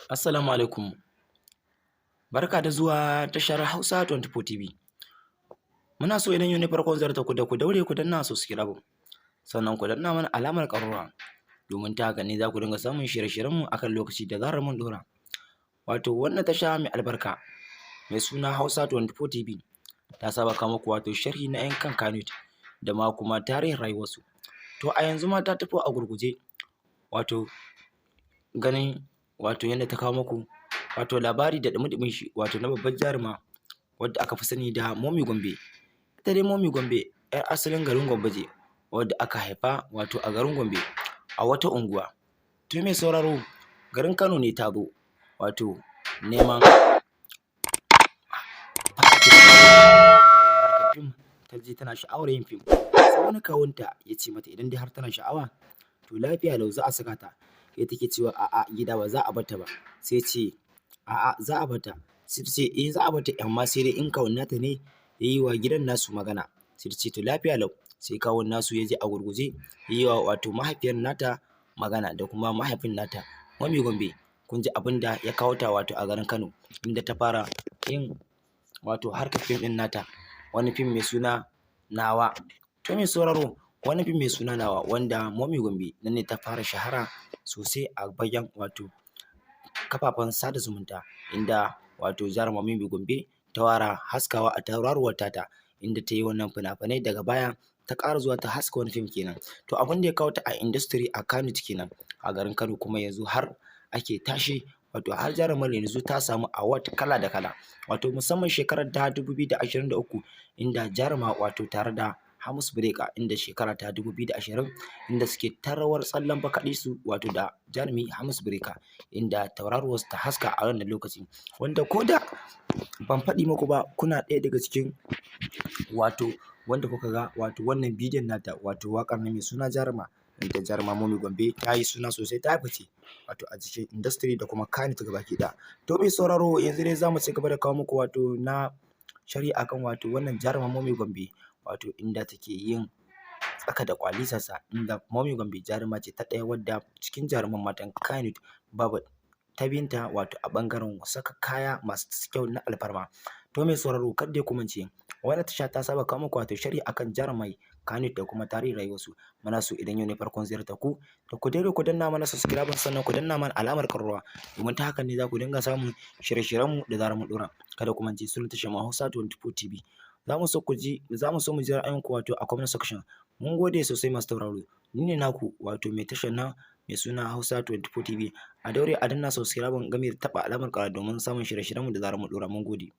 Assalamu alaikum. Barka da zuwa tashar Hausa 24 TV. Muna so idan yau ne farkon ziyartar ku da ku daure ku danna subscribe, sannan ku danna mana alamar ƙararrawa, domin ta haka ne za ku dinga samun shirye-shiryenmu akan lokaci da zarar mun ɗora. Wato wannan tasha mai albarka mai suna Hausa 24 TV ta saba kawo muku wato sharhi na 'yan kan Kannywood da ma kuma tarihin rayuwarsu. To a yanzu ma ta tafi a gurguje, wato ganin wato yadda ta kawo muku wato labari da ɗumi-ɗumin shi, wato na babbar jaruma wadda aka fi sani da Momi Gombe. Ita dai Momi Gombe 'yar asalin garin Gombe ce, wadda aka haifa wato a garin Gombe a wata unguwa. To mai sauraro, garin Kano ne ta zo wato neman fara fim, ta je tana sha'awar yin fim. Sai wani kawunta ya ce mata idan dai har tana sha'awa, to lafiya lau za a saka ta. Sai take cewa a'a, gida ba za a bar ta ba. Sai ce a'a, za a bar ta. Sai ta ce eh, za a bar ta, amma sai dai in kawun nata ne ya yi wa gidan nasu magana. Sai ta ce to lafiya lau. Sai kawun nasu ya je a gurguje ya yi wa wato mahaifiyar nata magana da kuma mahaifin nata. Momi Gombe, kun ji abin da ya kawo ta wato a garin Kano, inda ta fara yin wato harkar fim ɗin nata, wani fim mai suna Nawa. To mai sauraro, wani fim mai suna Nawa, wanda Momi Gombe nan ne ta fara shahara sosai a fagen wato kafafen sada zumunta, inda wato jaruma Momi Gombe ta fara haskawa a tauraruwar tata, inda ta yi wannan fina-finai, daga baya ta ƙara zuwa ta haska wani fim kenan. To abin da ya kawo ta a industry a Kannywood kenan a garin Kano, kuma yanzu har ake tashe, wato har jarumar yanzu ta samu award kala da kala, wato musamman shekarar ta 2023, inda jaruma wato tare da Hamisu Breaker, inda shekara ta 2020 inda suke ta rawar tsallen bakaɗi su wato da jarumi Hamisu Breaker, inda tauraruwarsu ta haska a wannan lokaci, wanda ko da ban faɗi muku ba, kuna ɗaya daga cikin wato wanda kuka ga wato wannan bidiyon nata, wato waƙar nan mai suna Jaruma, inda jaruma Momi Gombe ta yi suna sosai, ta fice wato a cikin industry da kuma Kannywood gabaki ɗaya. To mai sauraro, yanzu dai za mu ci gaba da kawo muku wato na sharhi akan wato wannan jaruma Momi Gombe, wato inda take yin tsaka da kwalisarsa, inda Momi Gombe jaruma ce ta ɗaya wadda cikin jaruman matan Kannywood babu ta biyunta, wato a ɓangaren saka kaya masu kyau na alfarma. To mai sauraro, kar dai ku mance, wannan tasha ta saba kawo muku wato sharhi akan jarumai Kannywood da kuma tarihin rayuwarsu. Muna so idan yau ne farkon ziyartar ku da ku daure ku danna mana subscribe, sannan ku danna mana alamar ƙararrawa, domin ta hakan ne za ku dinga samun shirye-shiryenmu da zarar mun ɗora. Kada ku mance, sunan tashar mu Hausa 24 TV. Za mu so ku ji, za mu so mu ji ra'ayinku wato a comment section. Mun gode sosai, masu tauraro. Ni ne naku wato mai tashar nan mai suna Hausa 24 TV. A daure a danna subscribe game da taɓa alamar ƙararrawa domin samun shirye-shiryenmu da zarar mun ɗora. Mun gode.